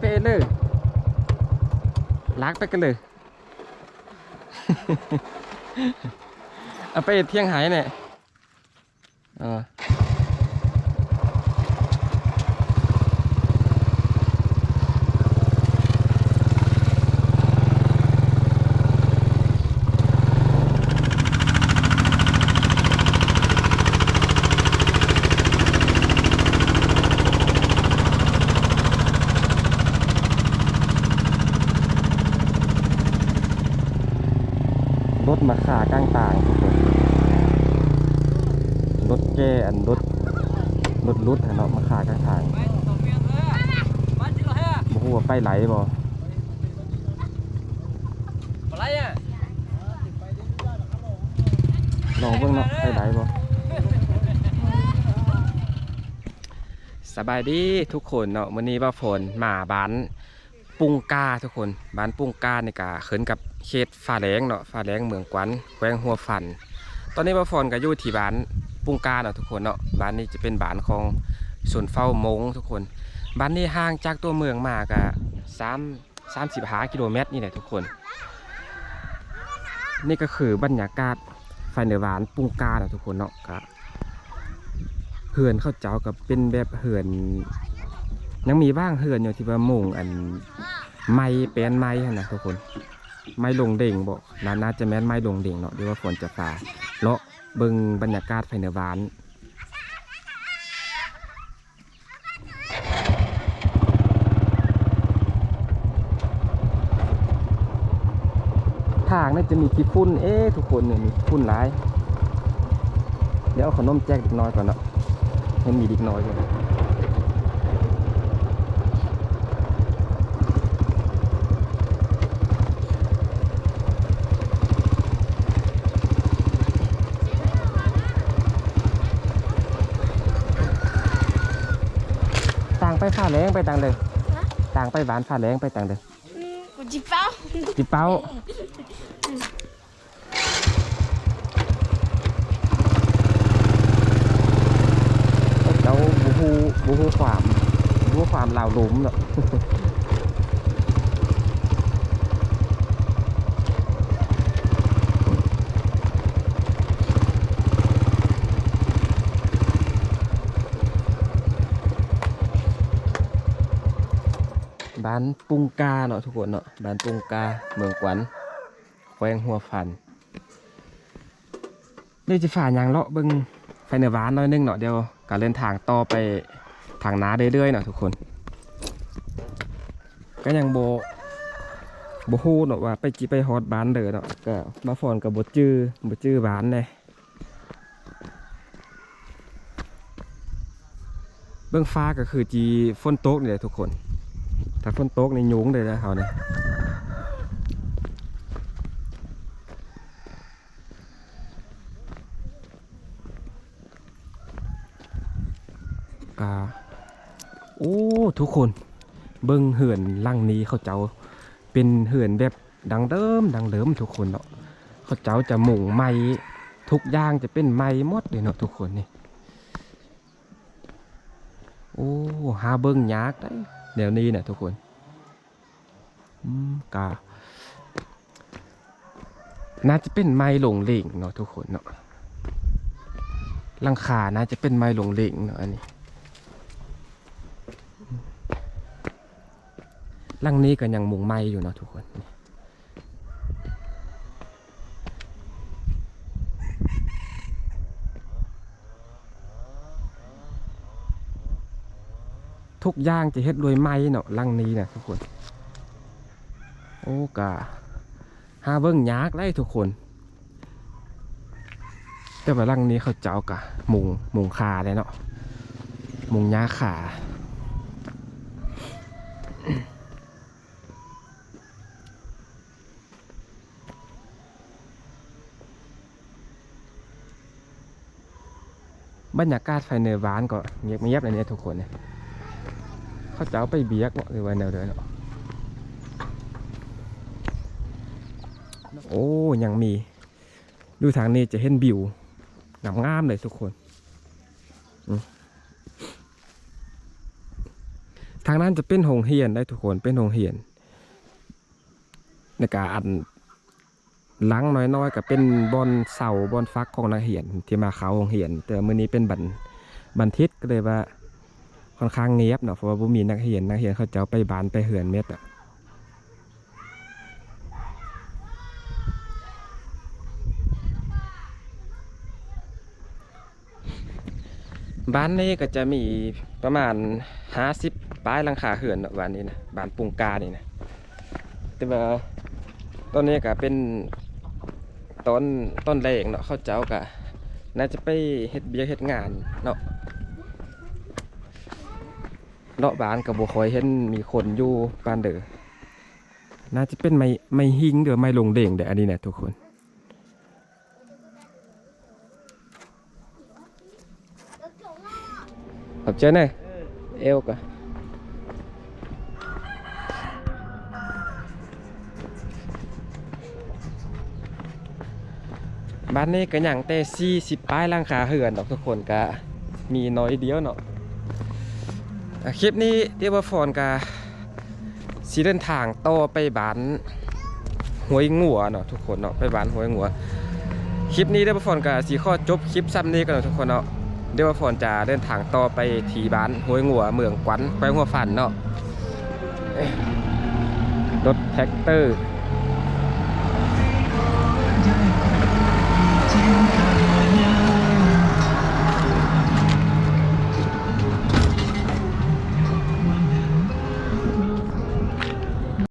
ໄປເລີຍ ລາກໄປກັນເລີຍ ເອົາໄປທຽງໄຮ່ແນ່. ເອີ ລົດມາຄາກາງທາງທຸກຄົນ ລົດແກ່ ອັນ ລົດ ລົດຫຼຸດຫັ້ນເນາະ ມາຄາກາງທາງ ບໍ່ຮູ້ວ່າໄປໄຫຼບໍ່ ລອງເບິ່ງເນາະ ໄປໄຫຼບໍ່. ສະບາຍດີທຸກຄົນເນາະ ມື້ນີ້ບ່າວຝົນມາບ້ານ ປຸງກາທຸກຄົນ ບ້ານປຸງການີ້ກະຂຶ້ນກັບເຂດຟ້າແລງເນາະ ຟ້າແລງເມືອງກວັນ ແຂວງຫົວພັນ. ຕອນນີ້ບ່າວຝົນກະຢູ່ທີ່ບ້ານປຸງກາເນາະທຸກຄົນເນາະ ບ້ານນີ້ຈະເປັນບ້ານຂອງຊົນເຜົ່າມົ້ງທຸກຄົນ. ບ້ານນີ້ຫ່າງຈາກຕົວເມືອງມາກະສາມ ສາມສິບຫ້າກິໂລແມັດນີ້ແຫຼະທຸກຄົນ. ນີ້ກະຄືບັນຍາກາດພາຍໃນບ້ານປຸງກາເນາະທຸກຄົນເນາະ ກະ ເຮືອນເຂົາເຈົ້າກໍເປັນແບບເຮືອນ ຍັງມີບາງເຮືອນຢູ່ທີ່ວ່າມຸງອັນໄມ້ ແປ້ນໄມ້ຫັ້ນນະທຸກຄົນ ໄມ້ລົງເດັ່ງບໍ ໜ້າ ໜ້າຈະແມ່ນໄມ້ລົງເດັ່ງເນາະ. ດຽວບ່າວຝົນຈະພາເລາະເບິ່ງບັນຍາກາດພາຍໃນບ້ານ. ທາງນີ້ຈະມີຂີ້ຝຸ່ນ ເອ ທຸກຄົນ ນີ້ມີຝຸ່ນຫຼາຍ. ດຽວເອົາຂະໜົມແຈກເດັກນ້ອຍກ່ອນເນາະ ເຫັນມີເດັກນ້ອຍຢູ່. ທາງໄປຜາແລງໄປທາງໃດ? ຮະ? ທາງໄປບ້ານຜາແລງໄປທາງໃດ? ອືມ ບໍ່ຈິເປົ້າ ຈິເປົ້າ. ເຈົ້າບໍ່ຮູ້ ບໍ່ຮູ້ຄວາມ ບໍ່ຮູ້ຄວາມລາວລຸ່ມເນາະ. ບ້ານປຸງກາເນາະທຸກຄົນເນາະ ບ້ານປຸງກາ ເມືອງກວັນ ແຂວງຫົວພັນ. ດຽວຈະພາຍ່າງເລາະເບິ່ງພາຍໃນບ້ານໜ້ອຍໜຶ່ງເນາະ ດຽວກະເດີນທາງຕໍ່ໄປທາງໜ້າເລື້ອຍໆເນາະທຸກຄົນ. ກະຍັງບໍ່ ບໍ່ຮູ້ເນາະວ່າໄປ ຊິໄປຮອດບ້ານໃດເນາະ ກະບ່າວຝນກະບໍ່ຈື່ ບໍ່ຈື່ບ້ານແດ່. ເບິ່ງຟ້າກໍຄືຊິຝົນຕົກນີ້ແຫຼະທຸກຄົນ ຖ້າຝົນຕົກນີ້ຍຸງເດ້ເຮົານີ້. ກະ ໂອ້ ທຸກຄົນ ເບິ່ງເຮືອນຫຼັງນີ້ ເຂົາເຈົ້າເປັນເຮືອນແບບ ດັ້ງເດີມ ດັ້ງເດີມທຸກຄົນເນາະ ເຂົາເຈົ້າຈະມຸງໄມ້ ທຸກຢ່າງຈະເປັນໄມ້ໝົດເດ້ເນາະທຸກຄົນນີ້. ໂອ້ ຫາເບິ່ງຍາກໄດ໋ແນວນີ້ນະທຸກຄົນ. ອືມ ກະໜ້າຈະເປັນໄມ້ລົງເຫຼັງເນາະທຸກຄົນເນາະ ຫຼັງຄາໜ້າຈະເປັນໄມ້ລົງເຫຼັງເນາະ ອັນນີ້. ຫຼັງນີ້ກໍຍັງມຸງໄມ້ຢູ່ເນາະທຸກຄົນ ທຸກຢ່າງຈະເຮັດດ້ວຍໄມ້ເນາະ ຫຼັງນີ້ນະທຸກຄົນ. ໂອ້ ກະຫາເບິ່ງຍາກໄດ໋ທຸກຄົນ. ແຕ່ວ່າຫຼັງນີ້ເຂົາເຈົ້າກະມຸງ ມຸງຄາແລ້ວເນາະ ມຸງຫຍ້າຄາ. ບັນຍາກາດພາຍໃນບ້ານກໍງຽບໆ ແນວນີ້ທຸກຄົນ ເຂົາເຈົ້າໄປວຽກເນາະ ຫຼືວ່າແນວໃດເນາະ. ໂອ້ ຍັງມີ ຢູ່ທາງນີ້ຈະເຫັນວິວງາມໆເລີຍທຸກຄົນ. ອືມ ທາງນັ້ນຈະເປັນໂຮງຮຽນໄດ໋ທຸກຄົນ ເປັນໂຮງຮຽນ ແລ້ວກະອັນ ຫຼັງນ້ອຍໆ ກໍເປັນບ່ອນເຊົາບ່ອນພັກຂອງນັກຮຽນທີ່ມາເຂົ້າໂຮງຮຽນ. ແຕ່ວ່າມື້ນີ້ເປັນວັນ ວັນທິດ ກໍເລີຍວ່າຄ່ອນຂ້າງງຽບເນາະ ເພາະວ່າບໍ່ມີນັກຮຽນ ນັກຮຽນເຂົາເຈົ້າໄປບ້ານໄປເຮືອນໝົດອະ. ບ້ານນີ້ກໍຈະມີປະມານຫ້າສິບປາຍຫຼັງຄາເຮືອນເນາະ ບ້ານນີ້ນະ ບ້ານປຸງການີ້ນະ. ແຕ່ວ່າຕອນນີ້ກໍເປັນຕອນ ຕອນແລງເນາະ ເຂົາເຈົ້າກໍໜ້າຈະໄປເຮັດວຽກເຮັດງານເນາະ. ເລາະບ້ານກໍບໍ່ຄ່ອຍເຫັນມີຄົນຢູ່ປານໃດ. ໜ້າຈະເປັນໄມ້ ໄມ້ຫິງ ຫຼືໄມ້ລົງເດງເດ້ ອັນນີ້ນະທຸກຄົນ. ຂອບໃຈນະ ເອວກະ ບ້ານນີ້ກໍຍັງແຕ່ສີ່ສິບປາຍຫຼັງຄາເຮືອນດອກທຸກຄົນ ກະມີໜ້ອຍດຽວເນາະ. ອາ ຄລິບນີ້ດຽວບ່າວຟອນກະ ຊິເດີນທາງຕໍ່ໄປບ້ານຫ້ວຍງົວເນາະທຸກຄົນເນາະ ໄປບ້ານຫ້ວຍງົວ. ຄລິບນີ້ເດີ ບ່າວຟອນກໍຊິຂໍຈົບຄລິບຊ່ຳນີ້ກ່ອນເນາະທຸກຄົນເນາະ. ດຽວບ່າວຟອນຈະເດີນທາງຕໍ່ໄປທີ່ບ້ານຫ້ວຍງົວ ເມືອງກວັນ ແຂວງຫົວພັນເນາະ. ລົດແທຣັກເຕີ